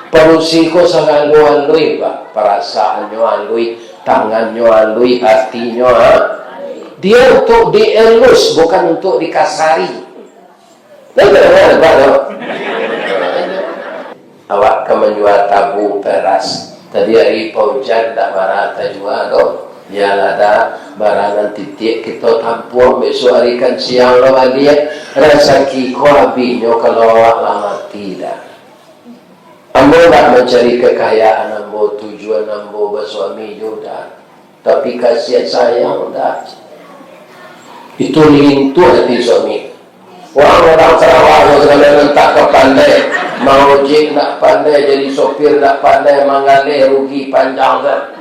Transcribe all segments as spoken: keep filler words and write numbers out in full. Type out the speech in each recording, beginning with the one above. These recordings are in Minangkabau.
Padusi ko sagalo alui, Pak. Parasaannyo alui, tangannyo alui, hatinyo, ha? Dia untuk dielus, bukan untuk dikasari. Dia tak dengar, Pak, tu. Awak ka manjua tabu paras. Tadi ari paujan ndak bara tajua doh. Iyolah dah, bara nan titiak kito tampuang, bisuak ari kan siang lah baliak. Rasaki ko abihnyo kalau awak lah mati dah. Ambo ndak mancari kakayaan ambo, tujuan ambo basuami jo dah. Tapi kasiah sayang dah. Itu lintuah ati suami. Urang-urang Sarawak ko sagalo nan tak ka pandai, maojek ndak pandai, jadi sopir ndak pandai, manggaleh rugi panjang dah.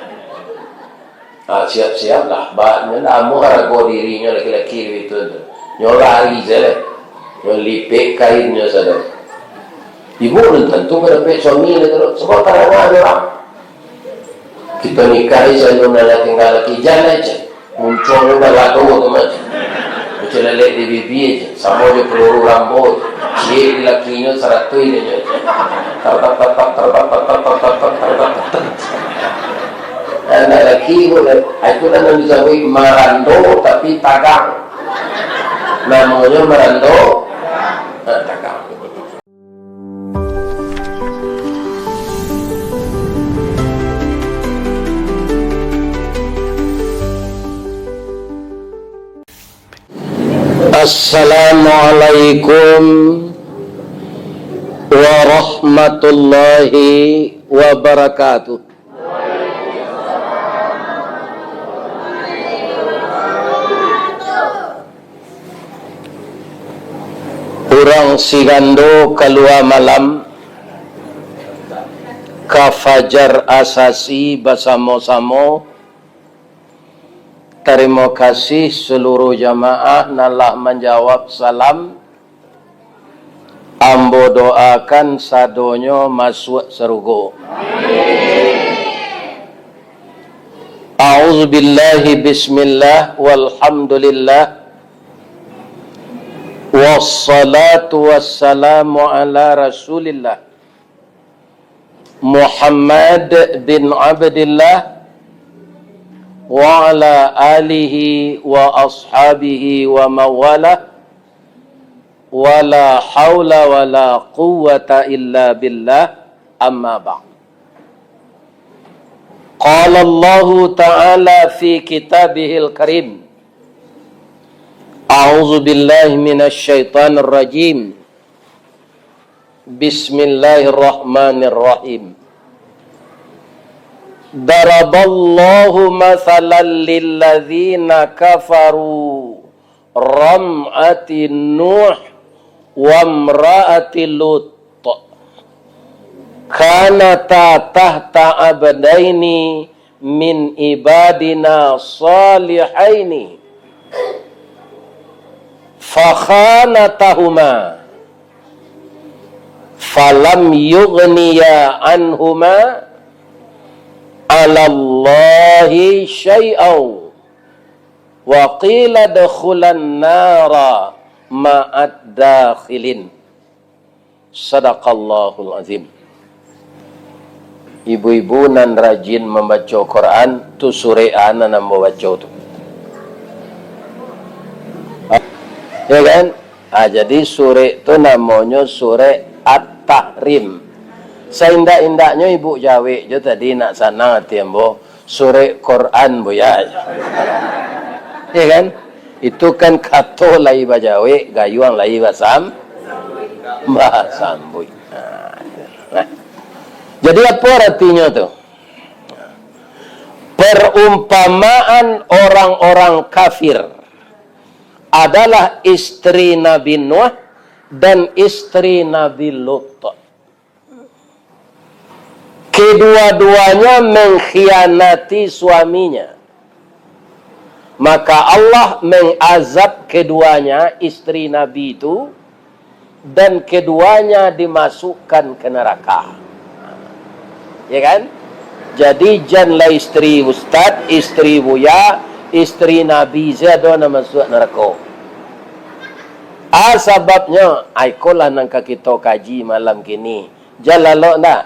Ah, siap-siap lah, ba-, nyo lah amuah harago dirinyo laki-laki itu tu. Nyo lari sajo, nyo lipek kainnyo sajo. Ibu nan tantu ka dapek suami lah tu, sabab tarang ado urang. Kito nikahi sajo nan lah tingga laki, jan lah, ceh. Muncuang udah lado tu mah. Macam lelek di bibi aja, samo jo peluru Rambo. Ciek di lakinyo saratuih aja. Anak laki pun, ah, itu lah nan disabuik marando tapi tagang. Namonyo marando, ah, tagang. Assalamualaikum warahmatullahi wabarakatuh. Urang Sigando kalua malam ka Fajar Asasi basamo-samo. Tarimo kasih saluruh jamaah nan lah manjawab salam. Ambo doakan sadonyo masuak sarugo. A'udzubillahi, bismillah, walhamdulillah, wassalatu wassalamu ala Rasulillah, Muhammad bin Abdillah, wa ala alihi wa ashabihi wa mawalah, wala haula wala quwwata illa billah, amma ba'd. Qala Allahu ta'ala fi kitabihil karim, a'udzu billahi minasy syaithanir rajim. Bismillahirrahmanirrahim. Daraballahu mathalan lilladzina kafaru ram'ati Nuh wamra'ati Lut. Kanata tahta abdaini min ibadina salihaini. Fakhanatahuma. Falam yughniya anhuma alallahi syai'au. Wa qila dukhulan nara ma'ad dakhilin. Sadaqallahul azim. Ibu-ibu nan rajin mambaco Quran, tu surek a nan ambo baco tu. Ya kan? Ah, jadi surek tu namonyo surek At-Tahrim. Saindak-indaknyo ibu jawek jo tadi nak sanang ati ambo, surek Quran, Buya. Ya kan? Itu kan kato lai bajawek, gayuang lai basam-, basambuik. Nah, nah. Jadi, apo aratinyo tu? Perumpamaan orang-orang kafir adalah istri Nabi Nuh dan istri Nabi Lut. Kedua-duanya mengkhianati suaminya. Maka Allah mengazab keduanya, istri Nabi itu, dan keduanya dimasukkan ke neraka. Ya kan? Jadi, janlah istri ustaz, istri buya, istri Nabi sajo nan masuak neraka. A sababnyo, a ikolah nan ka kito kaji malam kini. Jan lalok ndak?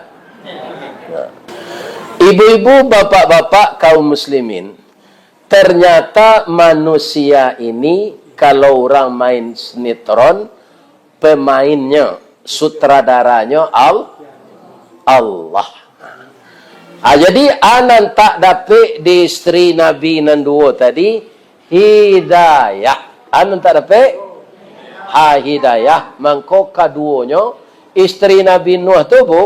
Ibu-ibu, bapak-bapak, kaum muslimin, ternyata manusia ini, kalau urang main sinetron, pemainnyo, sutradaranyo Al-, Allah. Ah, jadi, a nan tak dapek di isteri Nabi nan duo tadi, hidayah. A nan tak dapek, ha, hidayah. Mangko kaduonyo, isteri Nabi Nuh tu, Bu,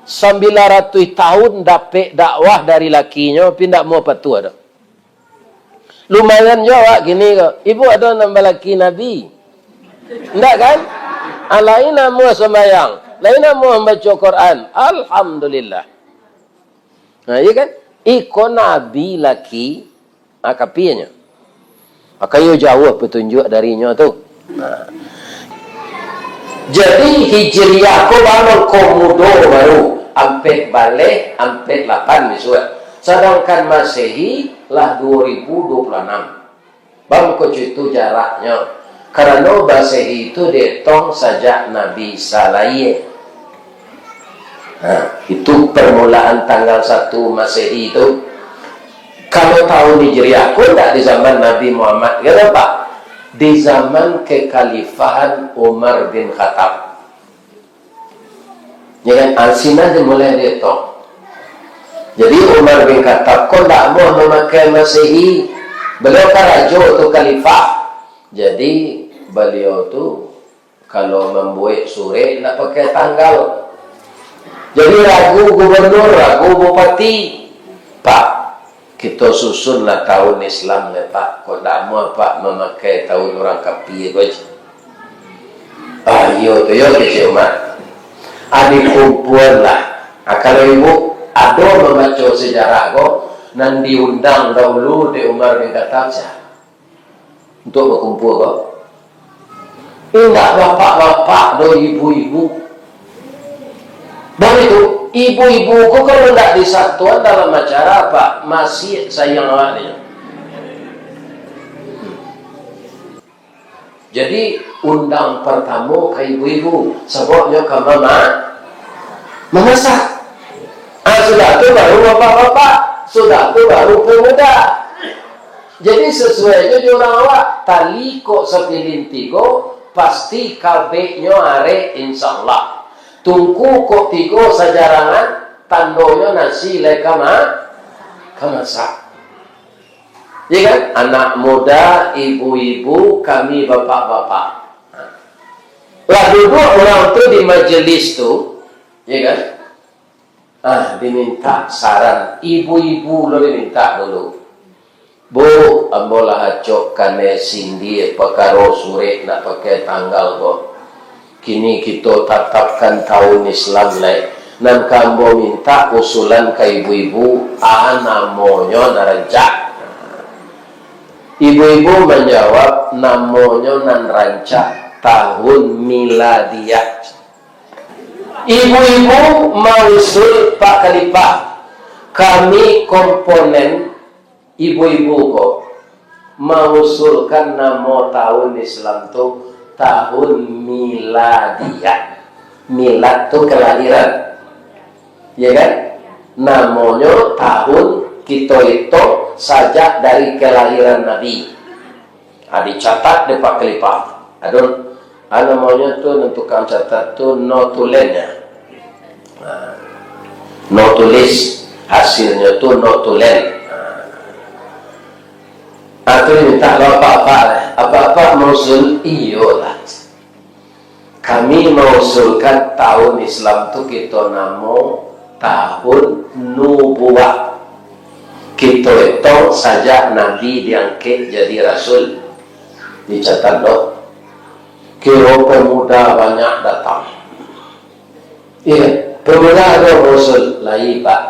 sambilan ratuih tahun dapek dakwah dari lakinyo, tapi ndak amuah patuah doh. Lumayan jo awak kini ko. Ibu ado nan balaki nabi? Ndak kan? Ah, lain amuah sambayang, lain amuah mambaco Quran. Alhamdulillah. Nah, iya kan? Iko nabi laki, ah, kapianyo. Maka iyo jauah patunjuak darinyo tu. Nah. Jadi, Hijriah ko ba mangko mudo baru, ampek baleh, ampek lapan bisuak. Sadangkan Masehi lah duo ribu duo puluah anam. Ba mangko cuitu jaraknyo. Karano Masehi tu dietong sajak Nabi Isa lahia. Nah, itu permulaan tanggal satu Masehi tu. Kalau tahun Hijriah pun ndak di zaman Nabi Muhammad, kenapa? Di zaman kekhalifahan Umar bin Khattab. Ya kan? Ah, sinan dimulai dietong. Jadi Umar bin Khattab ko ndak amuah mamakai Masehi. Beliau kan rajo tu, khalifah. Jadi beliau tu kalau mambuek surek ndak pakai tanggal. Jadi ragu gubernur, ragu bupati. Pak, kito susunlah tahun Islam lai, Pak. Kok ndak amuah, Pak, mamakai tahun urang kapia ko, cek. Ah, iyo tu, iyo, kecek Umar. Ah, dikumpuanlah. Ah, kalau ibu ado mambaco sejarah ko, nan diundang dahulu dek Umar bin Khattab, sia? Untuak bakumpua ko. Indak bapak-bapak doh, ibu-ibu. Dan itu, ibu-ibu ko kalau ndak disatuan dalam acara, Pak, masih sayang awak ni. Jadi, undang partamo ka ibu-ibu, sababnyo ka mama-, mamasak. Ah, sudah tu baru bapak-bapak, sudah tu baru pemuda. Jadi, sasuai jo di urang awak, tali kok sapilin tigo, pasti kabeknyo arek, insya Allah. Tungku kok tigo sajarangan, tandonyo nasi lai ka ma-, ka masak. Ya kan? Anak muda, ibu-ibu, kami bapak-bapak. Lah duduak urang tu di majelis tu, ya kan? Ah, diminta saran, ibu-ibu lo diminta dulu. "Bu, ambo lah acok kanai sindia pakaro surek nak pakai tanggal ko. Kini kito tatapkan tahun Islam lai. Nan ka ambo minta usulan ka ibu-ibu, a namonyo nan rancak?" Ibu-ibu manjawab, "Namonyo nan rancak tahun miladiah." Ibu-ibu mausul, Pak Khalifah, kami komponen ibu-ibu ko mausulkan namo tahun Islam tu tahun miladiah. Milad tu kelahiran. Ya kan? Namonyo tahun kito itu sajak dari kelahiran Nabi. Ah, dicatat dek Pak Khalifah. Adun, ah, namonyo tu, nan tukang catat tu, notulen, ya. Ah, notulis, hasilnyo tu notulen. Ah. Ah, tu diminta lo apak-apak lah. Apak-apak mausul, iyolah. Kami mausulkan tahun Islam tu kito namo tahun nubuah. Kito etong sajak Nabi diangkek jadi rasul. Dicatat doh. Kiro pemuda banyak datang. Iya, pemuda ko mausul, lai, Pak.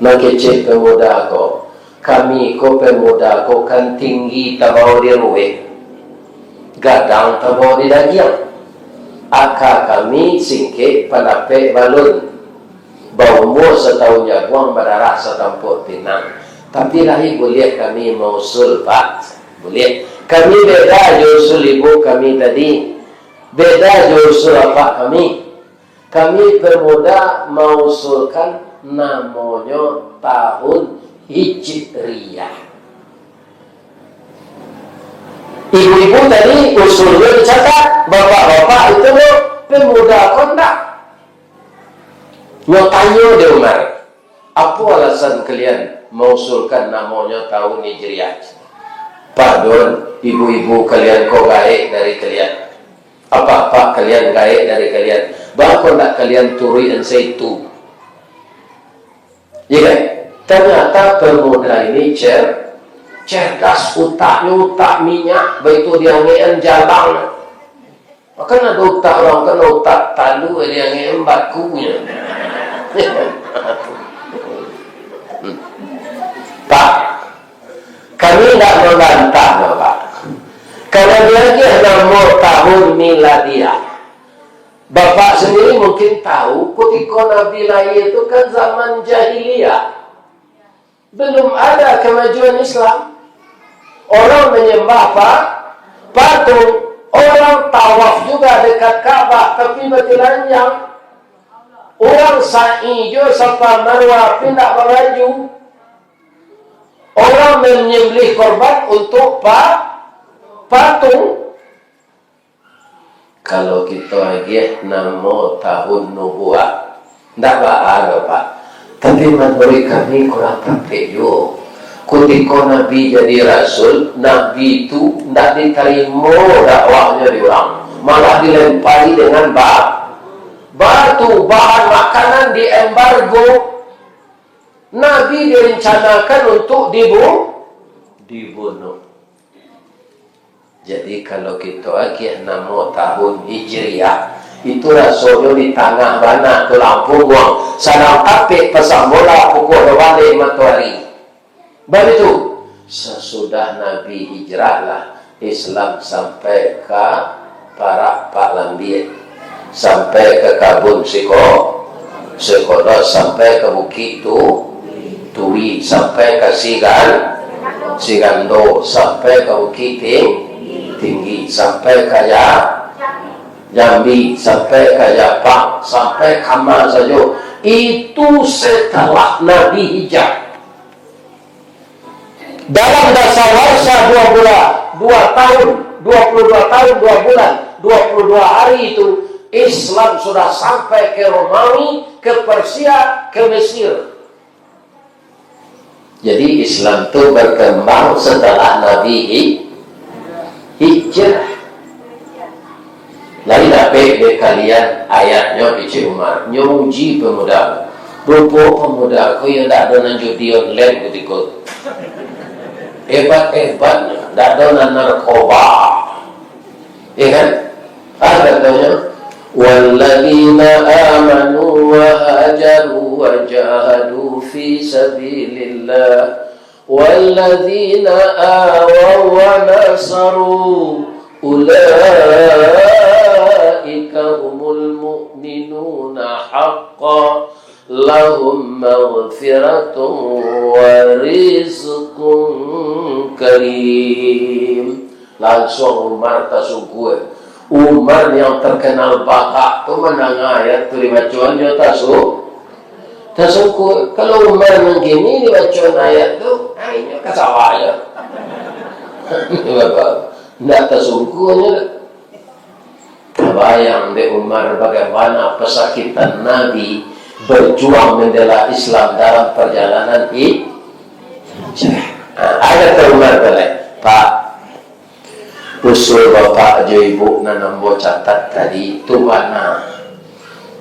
Nan kecek pemuda ko, kami ko pemuda ko kan tinggi tabao di ruweh, gadang tabao di dagiang. Aka kami singkek pandapek balun, baumua satahun jaguang, badarah satampok pinang. Tapi lai buliah kami mausul, Pak? Buliah. Kami beda jo usul ibu kami tadi. Beda jo usul apak kami. Kami pemuda mausulkan Namonyo tahun Hijriah. Ibu-ibu tadi usulnyo dicatat, bapak-bapak itu lo pemuda ko ndak. Nyo tanyo dek Umar, "Apo alasan kalian mausulkan namonyo tahun Hijriah? Padahal ibu-ibu kalian ko gaek dari kalian. Apak-apak kalian gaek dari kalian. Baa ko ndak kalian turuik an saitu?" Iya kan? Ternyata pemuda ini cer-, cerdas utaknyo, utak minyak, baitu diangekan jalang. Kan ado utak urang, kan utak talu, diangekan bakunyo. Pak, kami ndak mambantah, Bapak. Karena diagiah namo tahun miladiah. Bapak sendiri mungkin tahu, kutiko Nabi lahia tu kan zaman jahiliyah. Belum ada kemajuan Islam. Orang menyembah pa-, patung. Orang tawaf juga dekat Ka'bah, tapi batilanjang. Orang sa'i jo Safa Marwah, tapi ndak babaju. Orang menyembelih korban untuk pa-, patung. Kalau kito agiah namo tahun nubuat, ndak baa doh, Pak. Tapi manuruik kami kurang tapek juo. Kutiko Nabi jadi rasul, Nabi tu ndak ditarimo dakwahnyo di urang, malah dilempari dengan ba-, batu, bahan makanan diembargo. Nabi direncanakan untuk dibu-, dibunuh. Jadi, kalau kito agiah namo tahun Hijriah, itu rasonyo di tangah bana tu lah pungguang, sadang tapek pasang bola pukua duo baleh matoari. Baitu, sasudah Nabi hijrah lah Islam sampai ka Parak Pak Lambik, sampai ka kabun siko-, sikolah, sampai ka bukik tu, Turi, sampai ka Sigan-, Sigando, sampai ka Bukik Ting-, Tinggi, sampai ka Ja-, Jambi, sampai ka Japang, sampai kama sajo. Itu setelah Nabi hijrah. Dalam dasawarsa dua bulan, dua tahun, dua puluh dua tahun, dua bulan, dua puluh dua hari itu, Islam sudah sampai ke Romawi, ke Persia, ke Mesir. Jadi, Islam tu berkembang setelah Nabi hi-, hijrah. Lai dapek dek kalian ayatnyo, kecek Umar. Nyo uji pemuda. Rupo pemuda ko iyo ndak ado nan judi online kutiko tu. Hebat-hebatnyo, ndak ado nan narkoba. Iya kan? Ah, katonyo, "Walladzina amanu wa hajaru wa jahadu fi sabilillah." Walladzina awaw wa nasaru, ulaika humul mu'minuna haqqan, lahum maghfiratun wa rizqun karim. Lansuang Umar tasungkua. Umar yang terkenal bagak tu mandanga ayat tu dibacoannyo tasu-, tasungkua. Kalau Umar nan kini dibacoan ayat tu, ah, inyo ka sawah jo. Ndak tasungkua nyo doh. Tabayang dek Umar bagaimana pesakitan Nabi berjuang membela Islam dalam perjalanan hi-, hijrah. Ah, ado tu Umar tu lai, "Pak, usul bapak jo ibu nan ambo catat tadi tu bana.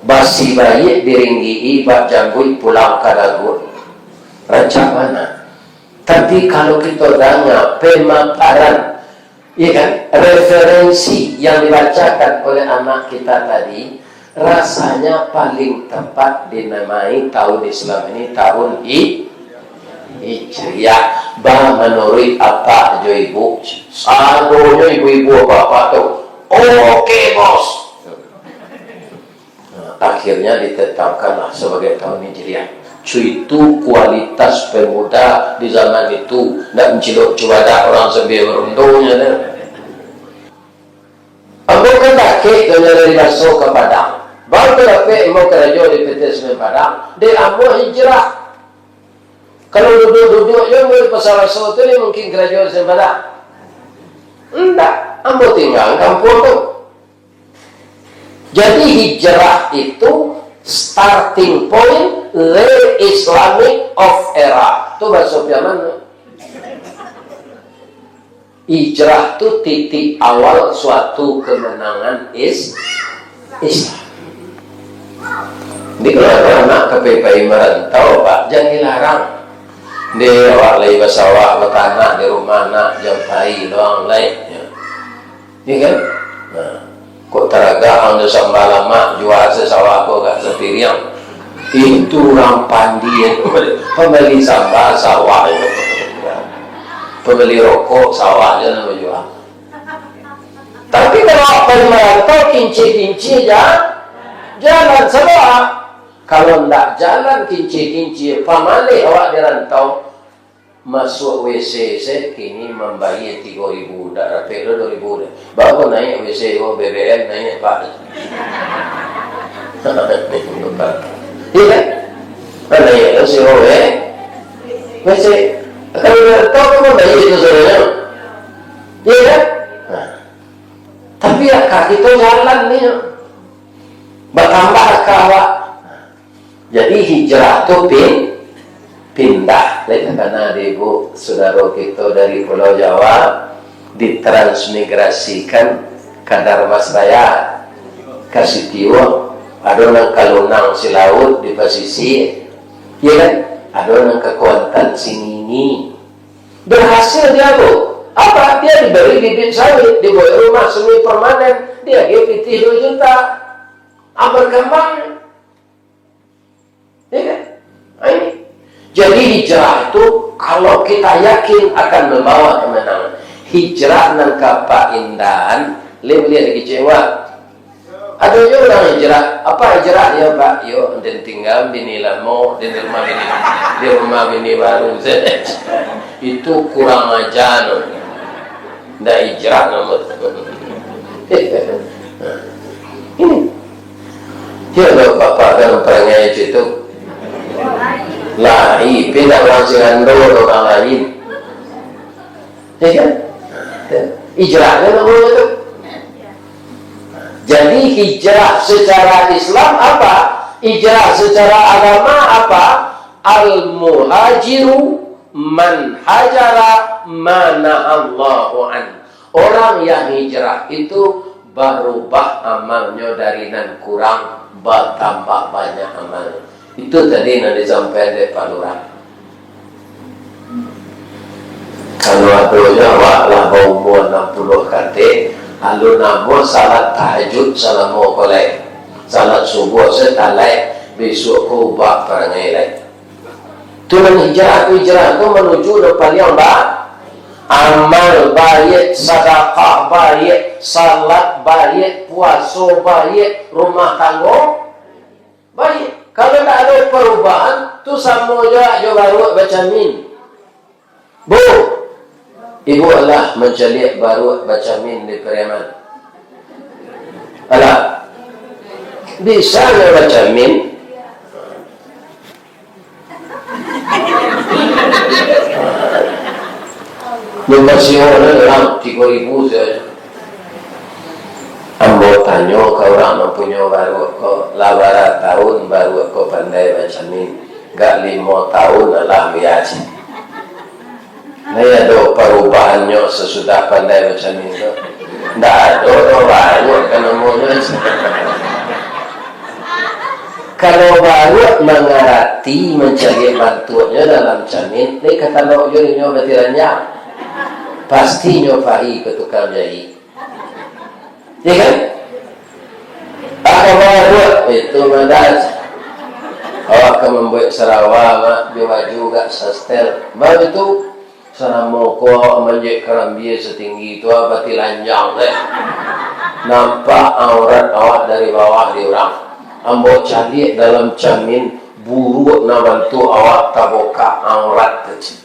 Basi baiak diringgik-i, bak jangguik pulang ka daguak. Rancak bana. Tapi kalau kito danga pemaparan, iya kan, referensi yang dibacakan oleh anak kita tadi, rasanya paling tepat dinamai tahun Islam ini tahun Hi-, Hijriah." Ba manuruik apak jo ibu, sadonyo ibu-ibu, apak-apak tu, "Oke, Bos." Nah, akhirnya ditetapkanlah sebagai tahun Hijriah. Cuy, itu kualitas pemuda di zaman itu, ndak mancilok cubadak urang sambia barundonyo tu. Ambo kan dakek dari Baso ka Padang. Bang tu dapek ambo karajo di P T Semen Padang, dek ambo hijrah. Kalau duduak-duduak jo ambo di Pasar Aso tu, ni mungkin karajo di Semen Padang? Indak, ambo tingga kampuang tu. Jadi hijrah itu starting point the Islamic of era. Tu bahaso Piaman tu. Hijrah tu titik awal suatu kemenangan is-, Islam. Jadi kalau ado anak ka pai-pai marantau, Pak, jan dilarang. Dek, awak lai basawah, batanak di rumah, nak, jan pai doh lai. Ya. Ya kan? Nah, kok taragak ang jo samba lamak, jua se sawah ko agak sapiriang. Itu urang pandia tu, pambali samba sawah tu. Pambali rokok sawah se nan bajua. Tapi kalau awak pai marantau, kincia-kincia ja-, jalan saba. Kalau ndak jalan kincia-kincia, pamaleh awak di rantau, masuak W C se kini mambayia tigo ribu, ndak dapek lo duo ribu deh. Baa naiak W C ko, B B M naiak, Pak. Iya kan? Nah, naiak lo sewa W-, W C. Kalau ndak tahu, kan mambayia itu sebenarnya. Iya kan? Nah. Tapi ya, ka kito jalan ni, batambah ka awak. Jadi hijrah tu pin-, pindah. Lai takana di ibu sudaro kito dari Pulau Jawa, ditransmigrasikan ka Dharmasraya, ka Sitiuang. Ado nan ka Lunang Silaut di pasisia, ya kan? Ado nan ka Kuantan Singingi. Berhasil dia tu. Apa? Dia diberi bibit sawit, dibuat rumah semi permanen, diagiah pitih dua juta. Ah, berkembang. Ya kan? Nah, ini. Jadi hijrah itu, kalau kita yakin, akan membawa kemenangan. Hijrah nan ka Pak Indan, lai buliah dikecewa. Ado juo urang hijrah. Apa hijrah dia, Pak? Yo, den tingga bini lamo, den di rumah bini, di rumah bini baru. Itu kurang aja, no. Ndak hijrah namo tu. Ini. Ya, kalau bapak kan perangai macam tu. Lai, pindah urang Singando, urang lain. Ya kan? Ya. Hijrah kan namanya tu. Jadi hijrah secara Islam apa? Hijrah secara agama apa? Al-muhajiru man hajara ma nahallahu an. Orang yang hijrah itu barubah amalnyo dari nan kurang, batambah banyak amalnyo. Itu tadi nan disampaikan dek Pak Lurah. Kalau ado nyo awak lah baumua anam puluah katek, alun namuah salat tahajud salamo ko lai. Salat subuah se talaik, bisuak ko ubah parangai lai. Tu nan hijrah tu, hijrah tu manuju nan paliang ba-, amal baiak, sadakah baiak, salat baiak, puaso baiak, rumah tanggo baiak. Kalau ndak ado parubahan, tu samo juo jo baruak bacamin. Bu, ibu alah mancaliak baruak bacamin di Pariaman? Alah, bisa nyo bacamin. Nyo masih urang tigo ribu sajo. Ambo tanyo ka urang nan punyo baruak ko, lah bara taun baruak ko pandai bacamin? Gak limo taun alah biaso. Lai ado parubahannyo sasudah pandai bacamin tu? Ndak ado doh, baruak kan namonyo. Kalau baruak mangarati mancaliak bantuaknyo dalam camin, lai ka talok juo inyo batilanjang. Pasti nyo pai ka tukang jaik. Ya kan? Apo baruak itu, madas? Awak ka mambuek sarawa, mak, jo baju gak sastel. Baru itu, salamo ko manjek karambia satinggi tu, batilanjang, eh. Nampak aurat awak dari bawah di urang. Ambo caliak dalam camin, buruak nan bantuak awak tabukak aurat kecil.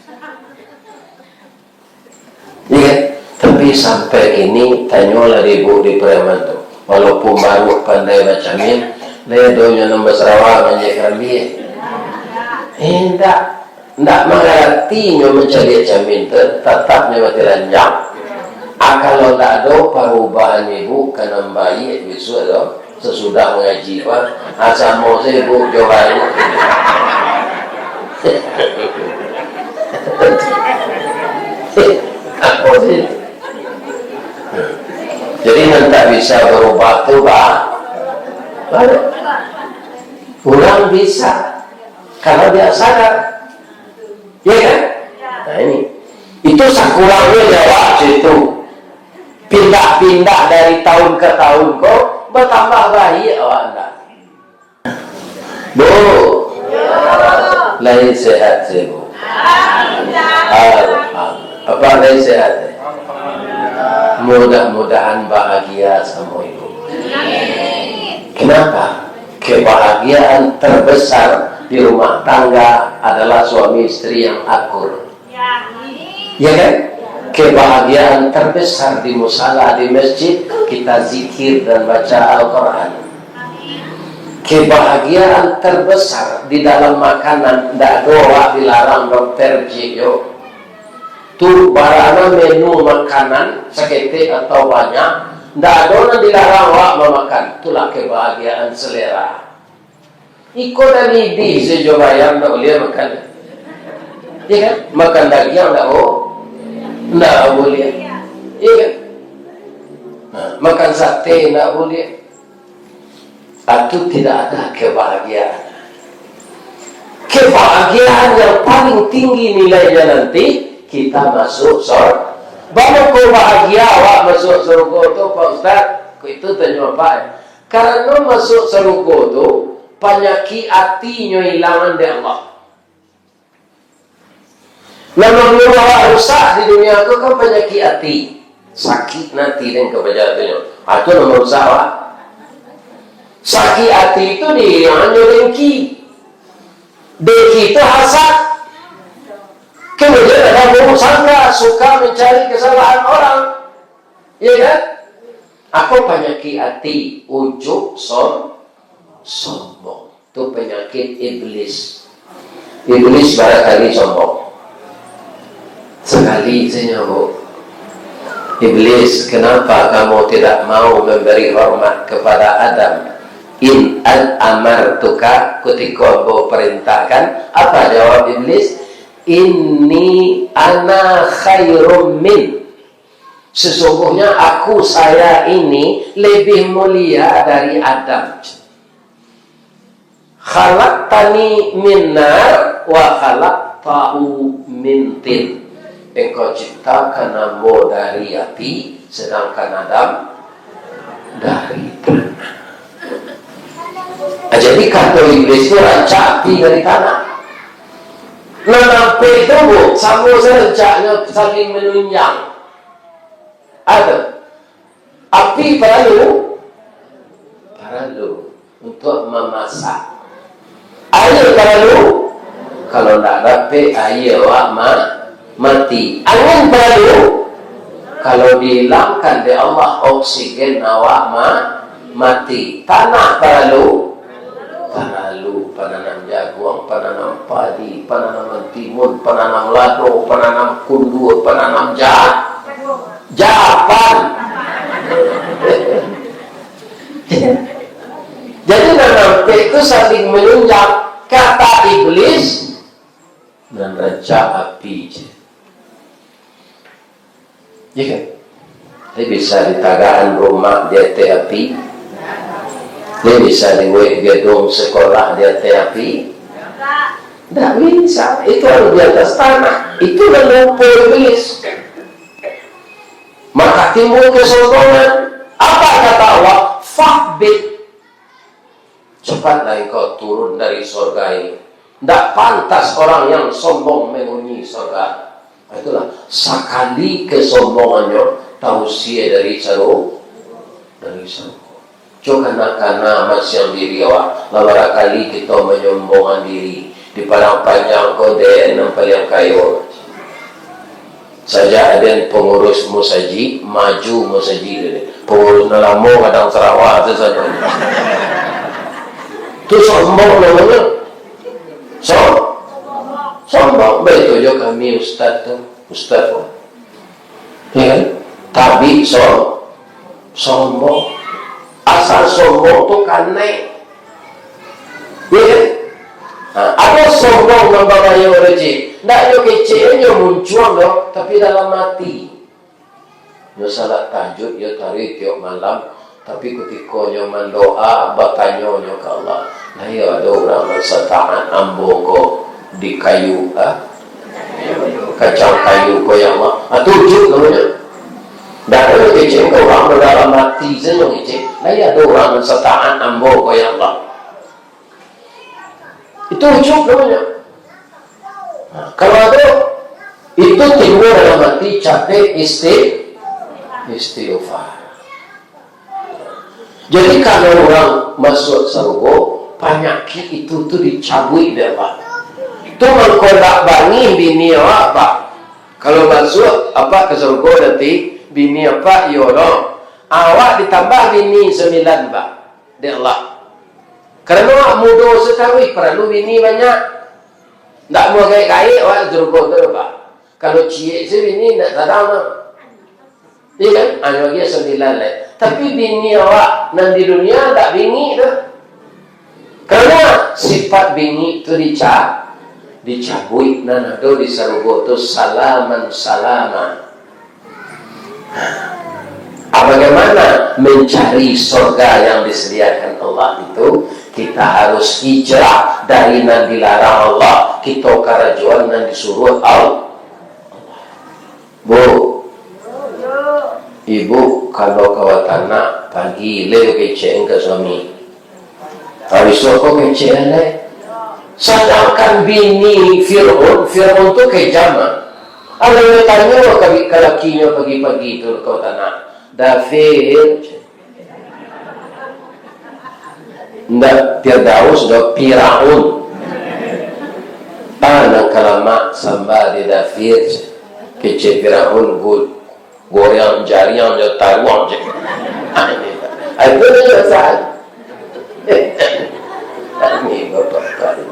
Iya kan? Tapi sampai kini, tanyolah di ibu di Pariaman tu. Walaupun baruak pandai bacamin, Lai donyo nan basarawa manjek karambia. Eh, indak. Indak mangarati nyo mancaliak camin tu, tatap nyo mati lanjang. Ah, kalau indak ado parubahan ibu, ka nan baiak bisuak tu, sasudah mangaji, Pak. Ah, samo sajo ibu jo baru. Apo sih? Jadi, nan tak bisa barubah tu, ba-, baru. Urang bisa, kalau dia sadar. Ya kan? Nah, ini. Itu sakurangnyo di awak situ. Pindah-pindah dari tahun ke tahun ko, batambah baiak awak ndak? Bu, lai sehat se, Bu? Alhamdulillah. Apa lai sehat se? Mudah-mudahan bahagia samo Ibu. Kenapa? Kebahagiaan terbesar di rumah tangga adalah suami istri yang akur. Ya kan? Kebahagiaan terbesar di musala, di masjid, kita zikir dan baca Al-Quran. Kebahagiaan terbesar di dalam makanan, ndak ado awak dilarang dokter, Cik, yo. Tu, barana menu makanan, saketek atau banyak, ndak ado nan dilarang awak mamakan. Itulah kebahagiaan selera. Iko dari di sajo bayam ndak buliah makan. Iya kan? Makan dagiang ndak bu-, ndak buliah. Iya kan? Nah, makan sate ndak buliah. Itu tidak ada kebahagiaan. Kebahagiaan yang paling tinggi nilainya nanti kita masuk sor-, baa mangko bahagia awak masuk surga tu, Pak Ustaz? Kok itu tanyo apa? Karano masuak sarugo tu, panyakik atinyo ilangan dek Allah. Nan mambuek awak rusak di dunia ko kan panyakik ati. Sakik ati den kabaja atinyo. Ah, tu nan marusak awak. Sakik ati tu diilangan jo dengki. Dengki tu hasad. Kemudian ada buruk sangka, suka mencari kesalahan orang. Iya kan? Apo panyakik ati? Ujup, som-, sombong. Tu panyakik iblis. Iblis barakali sombong. Sakali sajo, Bu. "Iblis, kenapa kamu tidak mau memberi hormat kepada Adam? In an amartuka, kutiko ambo parintahkan." Apa jawab iblis? "Inni ana khairum min." Sesungguhnya aku, saya ini, lebih mulia dari Adam. "Khalaqtani min nar wa khalaqtahu min tin." Engkau ciptakan ambo dari api, sedangkan Adam dari tanah. Ah, jadi kato iblis tu rancak api dari tanah. Nan ampek tu, Bu, samo sajo rancaknyo saling manunjang. Ado. Api paralu? Paralu untuak mamasak. Aia paralu? Kalau ndak dapek aia, awak ma-, mati. Angin paralu? Kalau diilangkan dek Allah oksigen, awak ma-, mati. Tanah paralu? Paralu, pananam jaguang, pananam padi, pananam timun, pananam lado, pananam kundur, pananam ja-, japan. Jadi, nan ampek tu saling manunjang. Kata iblis, "Nan rancak api je." Iya kan? Dia bisa ditagakan rumah di ateh api? Dia bisa dibuek gedung sekolah di ateh api? Ndak bisa. Itu harus di atas tanah. Itulah lupo iblis. Maka timbul kesombongan. Apa kata Allah? "Fahbit." Cepatlah engkau turun dari sorga ini. Ndak pantas orang yang sombong menghuni sorga. Itulah, sakali kesombongannyo, tausia dari saru-, dari sarugo. Cubo kana-kana masiang diri awak. Lah bara kali kito manyombongan diri. Di Padang Panjang ko, den nan paliang kayo. Sajak aden pangurus musajik, maju musajik aden. Pangurus nan lamo kadang sarawa tu sajo. Tu sombong namonyo. So-, sombong. Baitu jo kami ustaz tu, ustaz tu. Ya kan? Tabi so-, sombong. Asal sombong tu kanai. Ya kan? Ha, ado sombong mambabayo rejeki. Ndak nyo kecek nyo muncuang doh, tapi dalam ati. Nyo salat tahajud, iyo taruih tiok malam, tapi kutiko nyo mandoa, batanyo nyo ka Allah, "Lai ado urang nan sataat ambo ko di kayu, ah? Kacang kayu ko, ya Allah?" Ah, tu ujub namonyo. Ndak ado kecek ka urang, dalam ati sajo kecek, "Lai ado urang nan sataat ambo ko, ya Allah?" Itu ujub namonyo. Nah, kalau ado, itu timbul dalam ati capek isti-, istighfar. Jadi, kalau urang masuak sarugo, panyakik itu tu dicabuik dek Allah. Tu mangko ndak bangih bini awak, Pak. Kalau masuak, apak ka sarugo nanti, bini apak iyo doh. Awak ditambah bini sambilan, Pak. Dek Allah. Karano awak mudo sakali, paralu bini banyak. Ndak amuah gaek-gaek awak sarugo tu, Pak. Kalau ciek se bini, ndak sadang tu. Iya kan? Anu lagi sambilan lai. Tapi bini awak nan di dunia ndak bingik tu. Karano sifat bingik tu dica-, dicabuik, nan ado di sarugo tu salaman salaman. Ah, bagaimana mencari sorga yang disediakan Allah itu? Kita harus hijrah dari nan dilarang Allah, kita karajoan nan disuruh Allah. Bu, ibu, kalau ka batanak, pagi lai kecek ka suami. Habis tu ko kecek lai. Sadangkan bini Fir'aun, Fir'aun tu kejam, ah. Alah nyo tanyo ka, ka lakinyo pagi-pagi tu, ka batanak, "Dafir." Ndak Firdaus doh, Firaun. Ah, nan ka lamak samba di Dafir. Kecek Firaun, go-, goreang jariang jo taruang je. Ai, itu nyo salah. Ini bapak kali.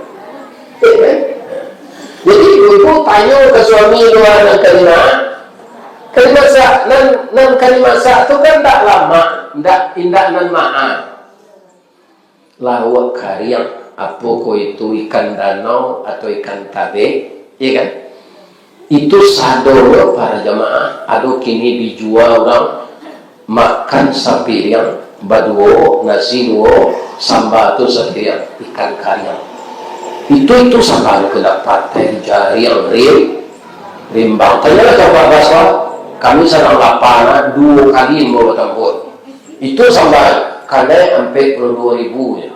Jadi, ibu tanyo ka suami lua nan ka dimasak. Ka dimasak, nan, nan ka dimasak tu kan ndak lamak, ndak, indak nan maha. Lauak kariang, apo ko itu ikan danau atau ikan tabek, iya kan? Itu sadonyo para jamaah, ado kini dijua urang makan sapiriang, baduo, nasi duo, samba tu sapiriang, ikan kariang. Itu, itu samba tu ka dapat, eh, jariang, rim-, rimbang. Tanyolah ka Pak Baswa, kami sadang lapa, nah, duo kali ambo batampuak. Itu samba kanai ampek puluah duo ribu je.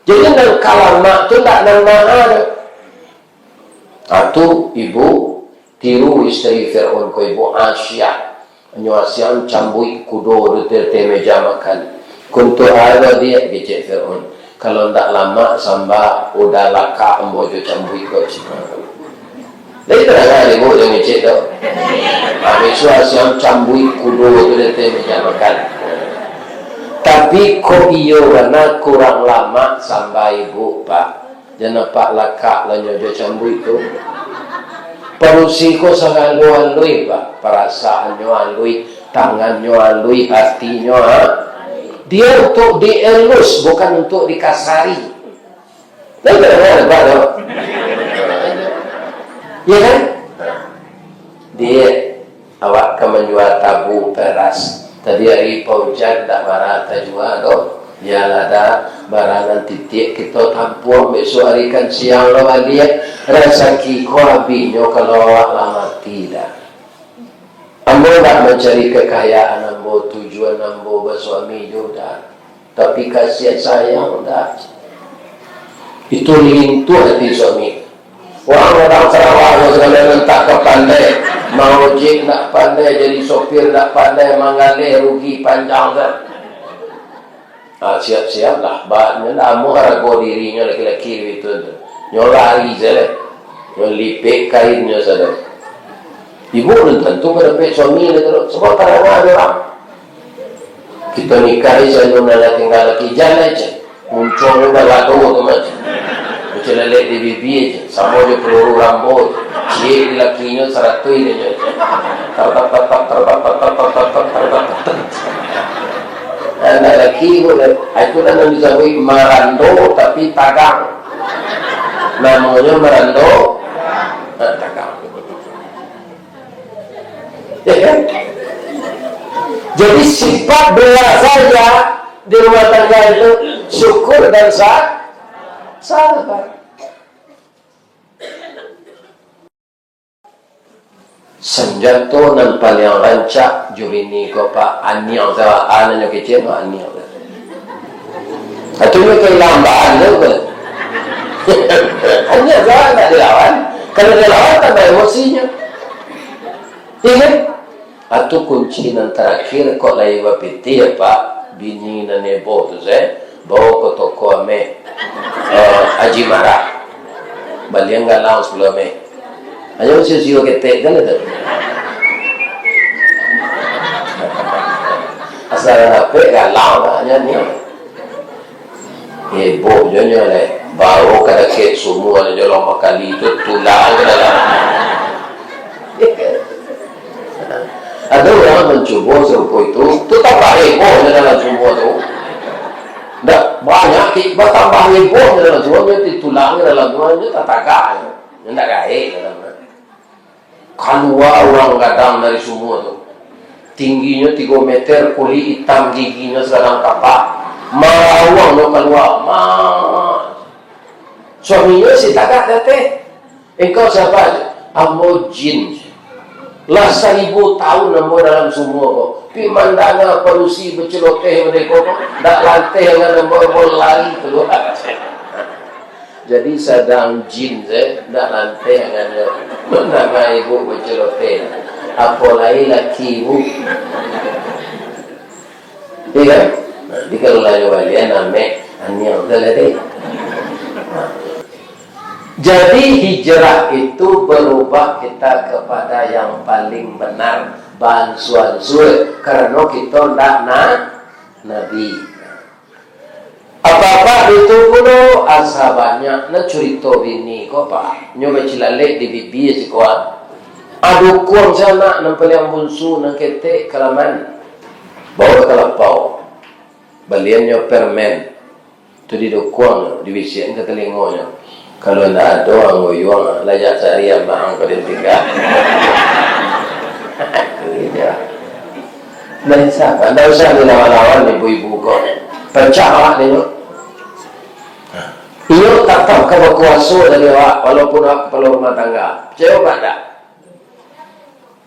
Jadi, nan ka lamak tu ndak nan maha doh. Ah, tu ibu tiru isteri Fir'aun ko, ibu Asiah. Nyo Asiah cambuik kudo di ateh meja makan. Untuak a diak, kecek Fir'aun. Kalau ndak lamak samba, udah lakak ambo jo cambuik ko, cik. Jadi, tadanga ibu jo ngecek tu. Habis tu Asiah cambuik kudo tu di ateh meja makan. Tapi kok iyo bana kurang lamak samba ibu, Pak. Jan apak lakak lah nyo jo cambuik tu. Padusi ko sagalo aluih, Pak. Parasaannyo aluih, tangannyo aluih, hatinyo, ha? Dia untuk dielus, bukan untuk dikasari. Nah, itu dengar, Pak, tu. Ya kan? Dia Awak ka manjua tabu paras. Tadi ari paujan ndak bara tajua doh. Bialah dah, bara nan titiak kito tampuang, besok ari kan siang lo baliak. Rasaki ko abihnyo kalau awak lah mati dah. Ambo ndak mancari kakayaan ambo, tujuan ambo basuami jo dah. Tapi, kasiah sayang dah. Itu lintuah ati suami. Urang gadang Sarawak ko sagalo nan tak ka pandai. Maojek ndak pandai, jadi sopir ndak pandai, manggaleh rugi panjang dah. Ah, siap-siap lah. Ba, nyo ndak amuah harago dirinyo laki-laki itu tu. Nyo lari se lah. Nyo lipek kainnyo sajo. Ibu nan tantu ka dapek suami lah tu. Sabab tadanga ado urang. Kito nikahi si anu nan lah tingga laki, jan lai, ceh. Muncuangnyo balado tu mah. Pecel lelek di bibia je, samo jo peluru Rambo je. Ciek di lakinyo saratuih je nyo. Tartak, tartak, tartak, tartak, tartak, tartak, tartak. Anak laki pun, ah, itu nan disabuik marando tapi tagang. Namonyo marando, ah, tagang. Ya kan? Jadi sifat dua saja di rumah tangga itu, syukur dan sa-, sabar. Sanjato nan paliang rancak jo bini ko, Pak, aniang sawa, anaknyo kecil mah aniang sawa. Atau nyo kailambaan tu, Pak. Aniang sawa nak dilawan. Kalau dilawan, tambah emosinyo. Iya kan? Atu kunci nan tarakhir, kok lai bapitih, Pak, bini nan heboh tu, se, bawa ka toko ameh, eh, Haji Marah. Balian galang sapuluah ameh. Hanyo sio-sio ketek kan itu. Asal dapek galang lah, hanyo ni. Heboh jo nyo lai. Baru ka dakek sumua jo lomba kali tu, tulang ka dalam. Ado urang mancubo sarupo itu, tu tambah heboh jo dalam sumua tu. Ndak banyak, ki-, batambah heboh jo dalam sumua, nyo tulang ka dalam sumua, nyo tatagak nyo. Nyo ndak gaek dalam. Kalua urang gadang dari sumua tu. Tingginyo tigo meter, kulik itam, giginyo sagadang kapak. Marawang nyo kalua. Ma-, suaminyo si tagak di ateh. "Engkau siapa?" "Ambo jin. Lah saribu tahun ambo dalam sumua ko. Pi mandanga padusi baceloteh beko ko, ndak lanteh angan ambo, ambo lari kalua." Jadi sadang jin se, ndak lanteh angannyo mandanga ibu baceloteh. Apo lai laki ibu. Iya kan? Nah, di kalau lalu balian amek, aniang tu tadi. Nah. Jadi hijrah itu berubah kita kepada yang paling benar, bansuan sue, karena kita ndak na-, nabi. Apa-apa itu pulo asa banyak, nah, curito bini ko, Pak. Nyo bacilalek di bibia siko, ah. Adukuang si anak nan paliang bunsu, nan ketek kalaman. Bawa ka lapau. Baliannyo permen. Tu didukuang, dibisiakan ka talingonyo. Kalau indak ado angoyuang, layak sari amak ang ko ditingga. Itu dia. Ndak usah, ndak usah dilawan-lawan ibu-ibu ko. Pacah awak ni tu. Iyo tatap ka bakuaso dari awak, walaupun awak kapalo rumah tangga. Picayo awak ndak?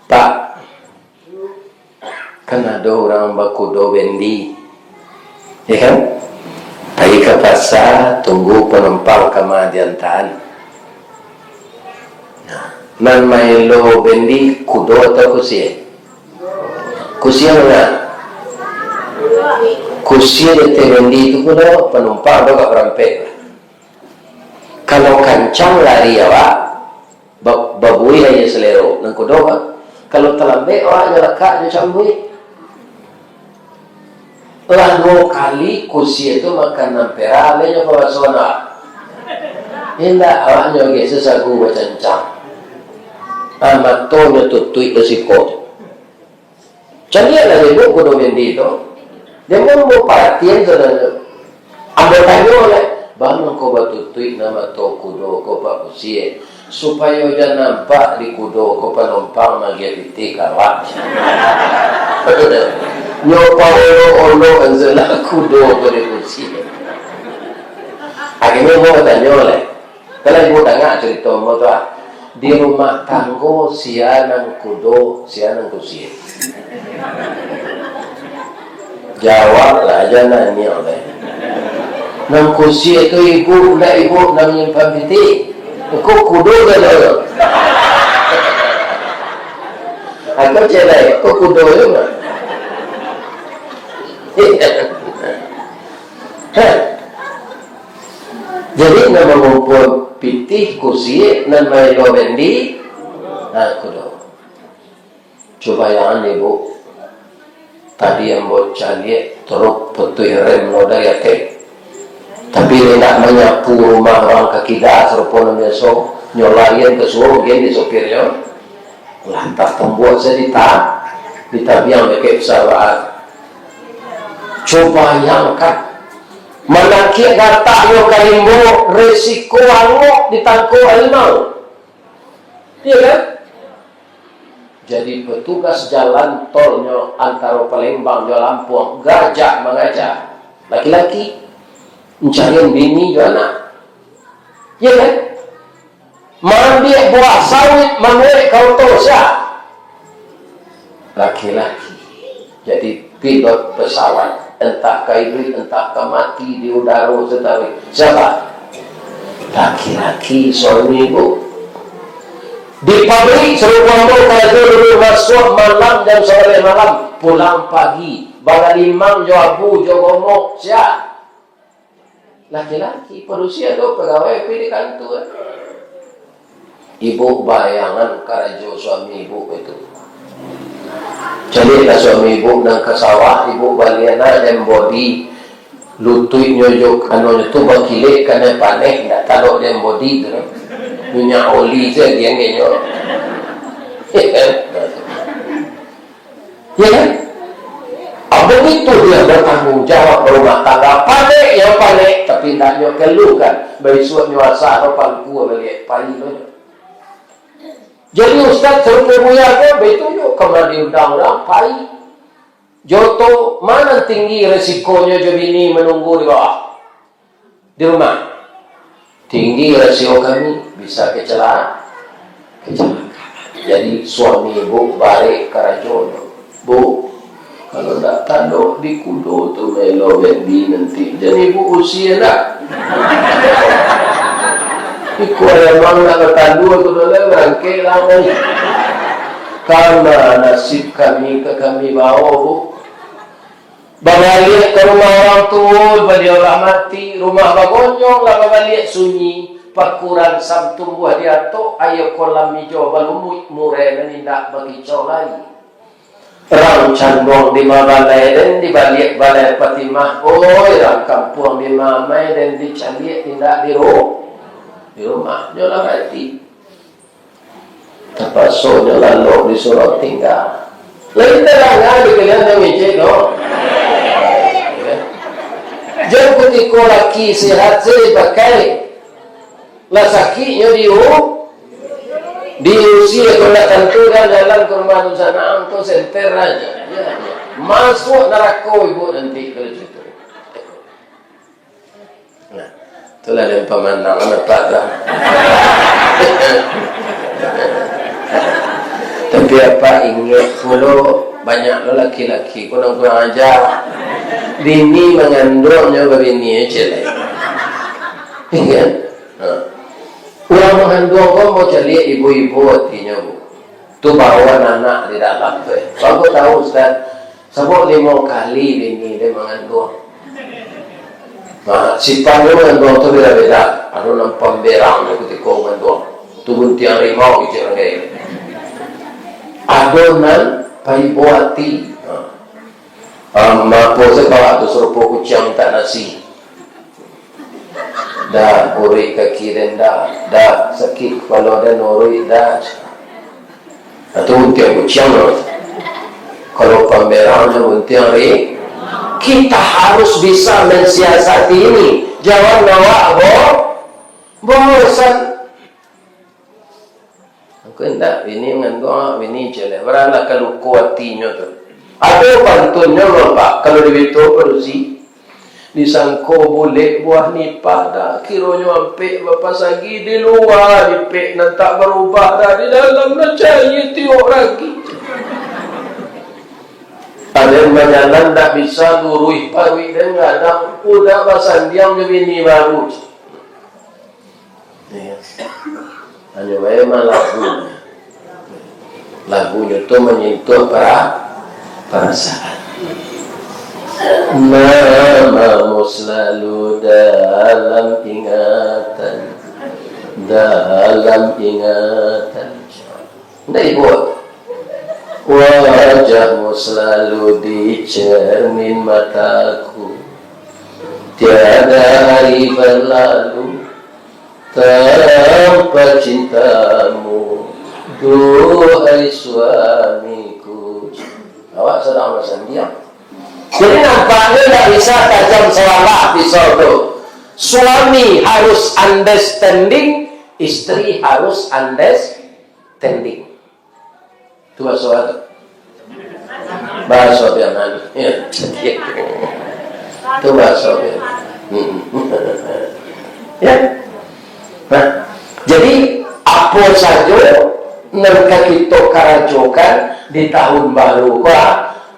Pak, kan ado urang bakudo bendi, ya kan? Pai ka pasa, tunggu panumpang ka ma diantaan. Nah, nan maelo bendi kudo atau kusie? Kusie manga? Kusie di ateh bendi tu kudo, panumpang tu ka parampek. Kalau kancang lari awak, ba-, babuih aia salero, nan kudo kan. Kalau talambek awak, nyo lakak jo cambuik. Lah duo kali kusie tu makan ampera, alai nyo pabasoan awak. Indak, awak nyo ge sasagu bacancang. Ah, mato nyo tutuik jo siko tu. Caliaklah ibu kudo bendi tu. Jan ambo paratian sabananyo. Ambo tanyo lah, "Baa mangko batutuik nan mato kudo ko, Pak Kusie, supayo jan nampak di kudo ko panumpang magiah pitih ka awak?" Nyo paolok-olok ansalah kudo ko di kusie. Akhirnyo ambo batanyo lah. Kalau ibu danga carito ambo tu, ah, di rumah tanggo sia nan kudo, sia nan kusie? Jawablah aja naniang teh. Nan kusie tu ibu, ndak ibu nan manyimpan pitih. Ko kudo kan tu. Aku celai, ko kudo tu mah. Heh. Jadi, nan mangumpua pitih kusie, nan maelo bendi, nah, kudo. Cubo bayangkan, Ibu. Tadi ambo caliak truk putuih rem lo dari ateh. Tapi indak manyapu rumah urang ka kida, sarupo nan biaso, nyo larian ka suok, gen di sopirnyo. Lah, tak tembuak sajo dita-, ditabiang dek pesawat. Cubo bayangkan, manakiak gataknyo ka limbo, resiko angok ditangkok harimau. Iyo kan? Jadi, petugas jalan tolnyo antaro Palembang jo Lampung gajah mangaja. Laki-laki mancarian bini jo anak. Iyo kan? Maambiak buah sawit, manuwek ka oto, sia? Laki-laki. Jadi, pilot pesawat, entah ka iduik, entah ka mati di udaro sataruih. Siapa? Laki-laki, suami ibu. Di pabrik, sarupo ambo karajo dulu, masuak malam jam sabaleh malam, pulang pagi, balalimang jo abu, jo gomok, sia? Laki-laki, padusi ado pagawai pi di kantua. Ibu bayangan karajo suami ibu itu. Caliaklah suami ibu nan ka sawah, ibu bali anak dem body, lutuiknyo jo anunyo tu bakilek, kanai paneh, indak talok dem body tu. Minyak oli sajo agiahnyo. Ya kan? Ah, begitu dia bertanggung jawab berumah tangga. Panek, ya panek, tapi ndaknyo keluhkan. Baisuaknyo asa lo pangku baliak, pai lo. Jadi ustaz sarupo buya ko, baitu juo ka ma diundang urang, pai. Joto, ma nan tinggi resikonyo jo bini menunggu di bawah? Di rumah. Tinggi rasio kami, bisa kecela-, kecelakaan. Jadi, suami ibu barek karajonyo. Bu, kalau ndak tadok di kudo tu, melo baby nanti. Jadi, ibu usia ndak? Iko ayam ndak batandua tu, dah barangkek lah, kan. Kana nasib kami ka kami bawa, Bu. Babaliak ka rumah urang tuo, baliau lah mati, rumah bagonyong lah babaliak sunyi, pakuran sam tumbuah di atok, aia kolam ijo balumuik, murai nan indak bakicau lai. Rang canduang di ma balai den, di baliak balai Patimah, oi, rang kampuang di ma amai den, dicaliak indak di ru-, di rumah, nyo lah mati. Tapaso nyo lalok disuruah tingga. Lain tadanga di kalian nan ngecek tu. Jan kutiko laki sehat se dipakai. Lah sakik nyo diu-, diusia tu ndak tantu dah jalan ka rumah dunsanak tu senter aja. Masuak narako ibu nanti kalau cucu. Nah, itulah den pamandangan apak tu. Tapi apak ingek pulo, banyak lo laki-laki ko nan kurang aja. Bini manganduang nyo babini aja lai. Iya kan? Ha. Urang manganduang ko mau caliak ibu-ibu atinyo, Bu. Tu bawa anak di dalam tu, eh. Baru tahu, Ustaz. Sabab limo kali bini den manganduang. Nah, sipan nyo manganduang tu beda-beda. Ado nan pamberang nyo kutiko manganduang. Tu buntiang rimau kecek urang kaya. Ado nan paibo ati. Nah. Ah, mapo se pala tu sarupo kuciang mintak nasi. Dah, uruik kaki den dah. Dah, sakik kapalo den, uruik dah. Nah, tu buntiang kuciang tu. Kalau pamberangnyo buntiang ri-, kita harus bisa mensiasati ini. Jangan awak bo-, bosan. Aku indak, bini manganduang, bini celeh. Baralah ka luko atinyo tu. Ado pantunnyo, Bapak, kalau di Bito padusi. Disangko bulek buah nipah dah, kironyo ampek bapasagi di lua, nipek nan tak barubah dah, di dalam nan caia tiok ragi. Aden bajalan ndak bisa, luruih paruik den gadang, udah basandiang jo bini baru. Iyo. Hanyo bae mah lagu. Lagunyo tu manyentuh para-, parasaan. Namamu selalu dalam ingatan, dalam ingatan. Ndak ibu. Wajahmu selalu di cermin mataku. Tiada hari berlalu tanpa cintamu, duhai suamiku. Awak sadang basandiang. Jadi, nampaknyo ndak bisa tajam sawalah pisau tu. Suami harus understanding, istri harus understanding. Tu bahaso apo tu? Bahaso Piaman. Ya. Tu bahaso Piaman. Mm-mm. Ya. Nah, jadi, apo sajo nan ka kito karajokan di tahun baru ko,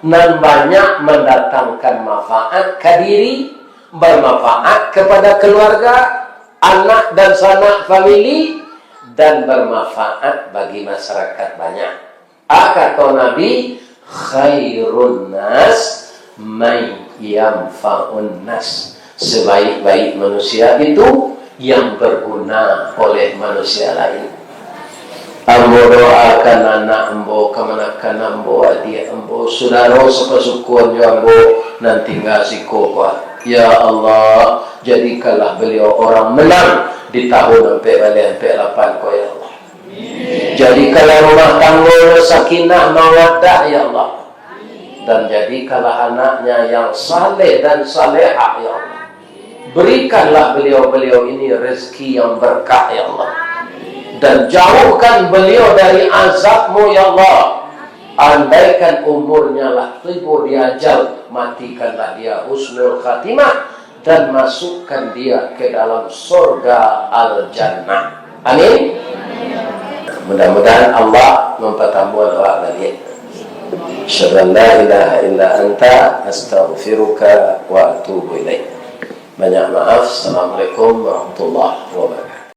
nan banyak mandatangkan manfaat ka diri, bermanfaat kepada keluarga, anak dan sanak famili, dan bermanfaat bagi masyarakat banyak. A, kato Nabi, "Khairun nas may yanfa'un nas." Sebaik-baik manusia itu yang berguna oleh manusia lain. Ambo doakan anak ambo, kamanakan ambo, adiak ambo, sudaro sapasukuan jo ambo nan tingga siko ko. Ya Allah, jadikanlah beliau orang menang di tahun ampek baleh ampek lapan ko, ya Allah. Jadikanlah rumah tanggonyo sakinah mawaddah, ya Allah. Dan jadikanlah anaknya yang saleh dan salehah, ya Allah. Berikanlah beliau-beliau ini rezeki yang berkah, ya Allah. Dan jauhkan beliau dari azab-Mu, ya Allah. Andaikan umurnya lah tibo di ajal, matikanlah dia husnul khatimah dan masukkan dia ke dalam surga Al-Jannah. Amin. Mudah-mudahan Allah mampatambuahan awak baliak. Asyhadu an la ilaha illa anta, astaghfiruka wa atubu ilaik. Banyak maaf. Assalamualaikum warahmatullahi wabarakatuh.